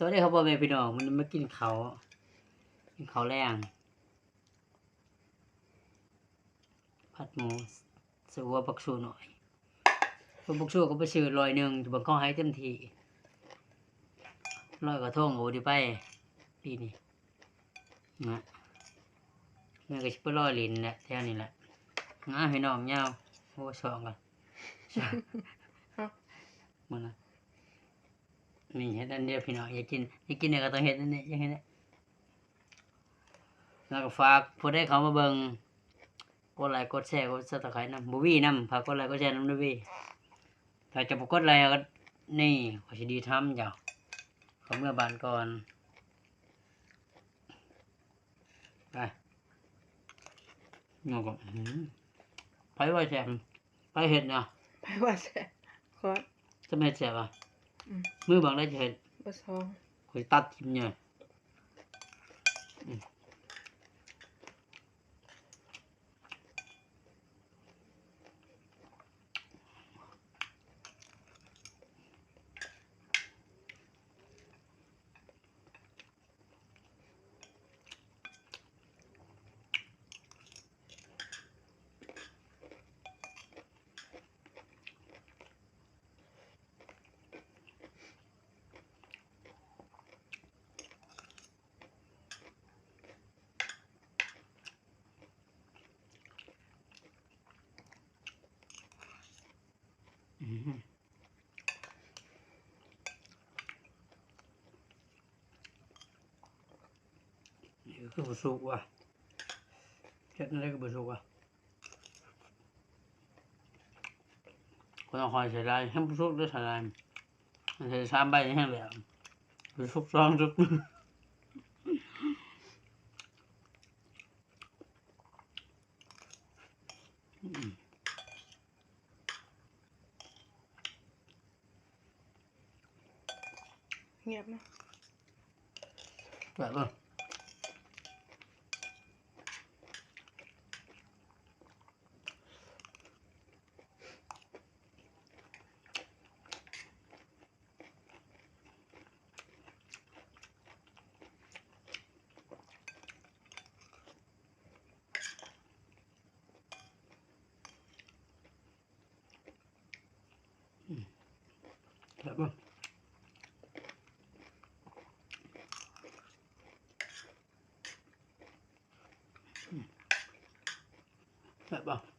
ສະບາຍດີຄັບພໍ່ແມ່ພີ່ນ້ອງ ມື້ນີ້ມາກິນເຂົ້າ ກິນເຂົ້າແລງ ຜັດໝູ ໃສ່ຫົວບັກຊູນ້ອຍ ຫົວບັກຊູກໍໄປຊື້ຮ້ອຍໜຶ່ງ ເບິ່ງເຂົາໃຫ້ເຕັມທີ່ ລອຍກະທົງກໍບໍ່ໄດ້ໄປປີນີ້ນະ ແມ່ນກໍຊິໄປລອຍຫຼິ້ນແຫຼະ ແຖວນີ້ແຫຼະ ນະ ພີ່ນ້ອງຍາວ ໂອ້ ສອງກັນ ເບິ່ງນະ ນີ້ເຮັດອັນດຽວພີ່ນ້ອງ ຢາກກິນ ຢາກກິນຫຍັງກໍຕ້ອງເຮັດອັນນີ້ ຢາກເຮັດ ແລ້ວກໍຝາກຜູ້ໃດເຂົ້າມາເບິ່ງ ກົດໄລກົດແຊ ກົດ Subscribe ນຳ ບໍ່ຫວີນຳ ຝາກກົດໄລກົດແຊນຳເດີຫວີ ຖ້າເຈົ້າບໍ່ກົດໄລກໍ ນີ້ ຂ້ອຍຊິດີດທຳເຈົ້າ ເຂົ້າເມືອບ້ານກ່ອນ ໄປ ແລ້ວກໍ ອື ໃຜວ່າແຊບ ໃຜເຮັດນະ ໃຜວ່າແຊບ ຂ້ອຍ ຈະແມ່ນແຊບຫວາ ອື ມື້ບາງໃດຈະເຮັດ ບໍ່ຊອງ ຂ້ອຍຕັດຖິ້ມເລີຍ ອື ອືມ ນີ້ຄືບໍ່ສຸກວ່າ ເຮັດແນວໃດກໍບໍ່ສຸກວ່າ ຄົນເຮົາຄອຍເສຍດາຍ ແຮງບໍ່ສຸກເດ້ ເສຍດາຍ ມັນໃສ່ສາມໃບແຮງແລ້ວ ບໍ່ສຸກສອງສຸກ ອືມ. ງຽບເນາະ ແບບ ເອີ ອືມ ແຊບບໍ່ ອືມ ແຊບບໍ່?